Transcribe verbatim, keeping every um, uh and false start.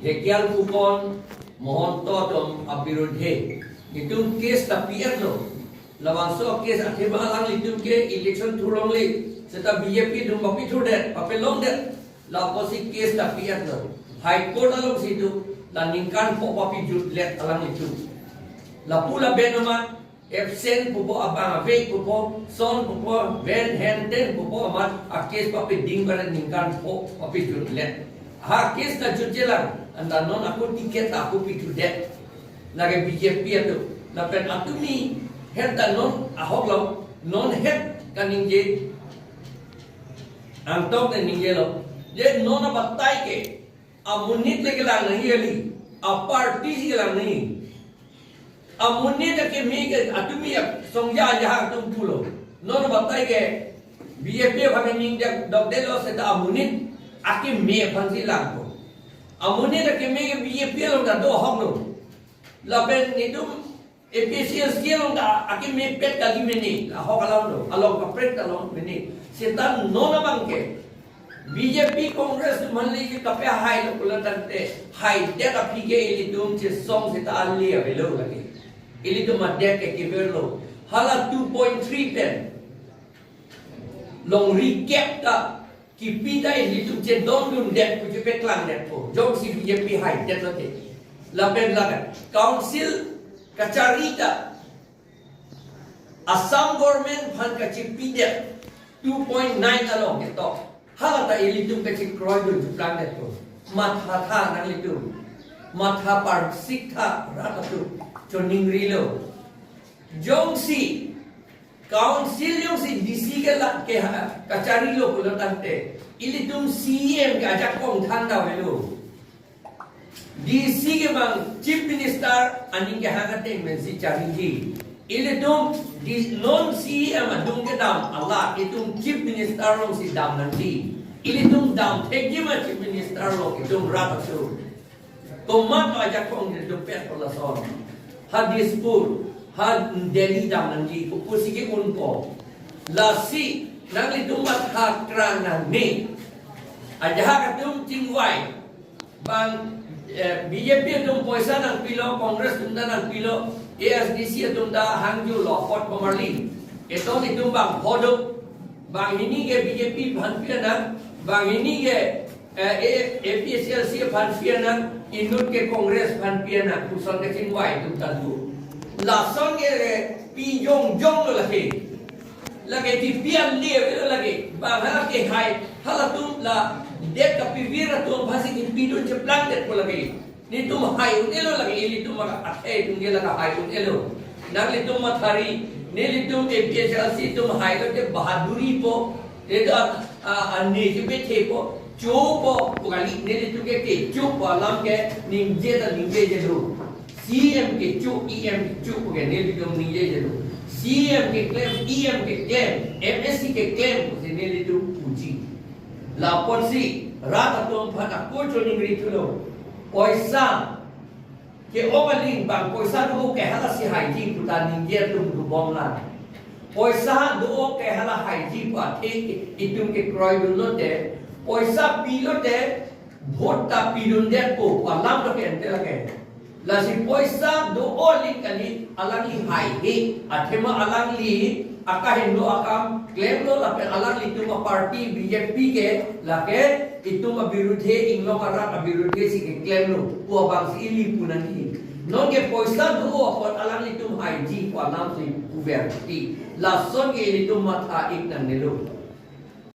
Dhekial pupon Mohonto atum abirudhe itum case ta pi-etlo. Labangso case athema alanglitum ke election thurong le, seta B J P atum papi thurdet, papi longdet. Lapusi case ta pi-etlo. High Court alongsi itum la ningkan pho papi jutlet alanglitum. Lapu lapen amat absent pupo, abang ave pupo, son pupo, ven hen ten pupo amat a case papi ding pada ningkan pho papi jutlet. Ha case ta jutjelang, anta non ako ticket ta ako pi thudet. Lake B J P atum. Lapen atumi het ta non ahok lo, non het kaningje angtok ne ningjelo. Je non abatai ke amonit le kelang nangji kali, aparty si kelang nangji. Amonit akeme ke atumi asongja ajahak atum pulo. Non abatai ke B J P aphan ningje dokdetlo seta amonit akeme aphansi langpo. Amonit akeme ke B J P along ta do ahok lo. Lapen netum A P H L C along ta akemepet kali mene, ahok alam lo, along kaprek ta along mene. Seta non abang ke B J P Congress atum aphan le kapehailo pulo tangte, haidet aphi ke ilitum chesong seta ale avelo lake. Ilitum adet ke keverlo. Hala two point three pen longri kep ta kipi ta ilitum chedondundet pu chepeklangdetpo. Jongsi B J P haidet lote. Lapen laga council kachari ta Assam government aphan kachipidet two point nine along ketok. Hala ta ilitum kachekroidun cheplangdetpo. Mathatha nanglitum. Matha parsiktha rat atum. Choningrilo. Jongsi council jongsi D C ke la ke ha, kacharilo pulo tangte, ilitum C E M ke ajakong thandam avelo. D C ke bang Chief Minister aning kehang ateng pensi chariji. Ilitum di non C E M adung kedam ala itum Chief Minister alongsi dam nangji. Ilitum dam thekji ma Chief Minister along itum rat atum. Komat ajakong itum pet pu lason. Ha Dispur, ha Delhi dam nangji, kopusi ke-unpo. Lasi nanglitum matha krang nangne. Ajahak atum chingvai. Bang, eh, B J P atum poisa nangpilo, Congress atum ta nangpilo, A S D C atum ta hangjulo, apot pamarli. Itum itum bang phodo, bang hini ke B J P aphan pi-an nang, bang hini ke, eh, A-, A P H L C aphan pi-an nang, inut ke Congress aphan pi-an nang, koson kachingvai atum ta do. Lason ke, eh, pi jongjong lo lake. Lake kipi an le avelo lake. Bang hala kehai, halatum la det kapivir atum aphansi kipidun cheplangdetpo lake. Netum hai un-elo lake, ilitum maka athe atum ke lake hai un-elo. Nanglitum mathari, nelitum A P H L C atum hailote bahaduri po. Netum a, a, a, ne chepethepo. Chopo, pu kali, nelitum ke kechopo alam ke ningje ta ningjejelo. C E M kecho, E M kecho, pu ke nelitum ningjejelo. C E M keklem, E M keklem, M A C keklem, pusi nelitum puji. Lapusi, rat atum aphan ako choningri thulo. Poisa ke-ong aling bang poisa do ke hala si haiji pu ta ningje atum dobomlang. Poisa do ke hala haiji pu athe itum kekroidunlote, poisa pilote, vote ta pidundetpo pu alam lo ke ante lake. Lasi poisa do aling kali alangli haihe, athema alangli akahingno akam klemlo lapen alanglitum aparty B J P ke lake itum abirudhe, inglong arat abirudhe si keklemlo pu abangsi ili pu nangji. Non ke poisa do apot alanglitum haiji pu alamsi puverti. Lason ke ilitum matha-ik nangnelo.